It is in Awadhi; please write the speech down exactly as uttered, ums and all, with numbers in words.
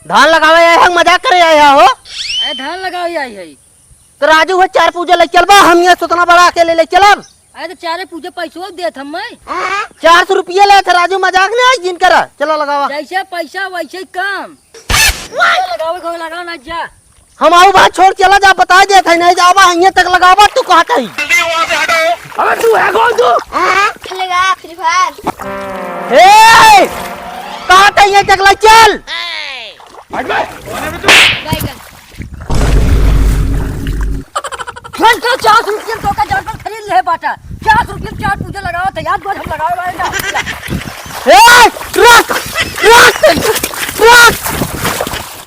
धान लगावे आए हैं, मजाक करे आए हैं हो? अरे धान लगावे आए हैं। तो राजू, वो चार पूजे ले चलबा, हम ये सुतना बड़ा अकेले ले चलब। अरे तो चारे पूजे पैसो देत हम मैं। चार सौ रुपये लेत है राजू, मजाक नहीं आई जिन करा। चला लगावा। जैसे पैसा वैसे ही काम। लगावे को लगा ना जा। हम आऊ बात छोड़, चला जा, बता देत है, नहीं जावा, हियाँ तक लगावा, तू कहत है। अबे तू है कौन तू? खेलेगा Free Fire। हे! कहत है, हियाँ तक ले चल। बैगन। घंटा चार सौ रुपये में तोका जर्मन खरीद ले बाटा। चार सौ रुपये में चार पूजा लगावा था, याद बार हम लगावे वाले ना। ए, रुक, रुक, रुक।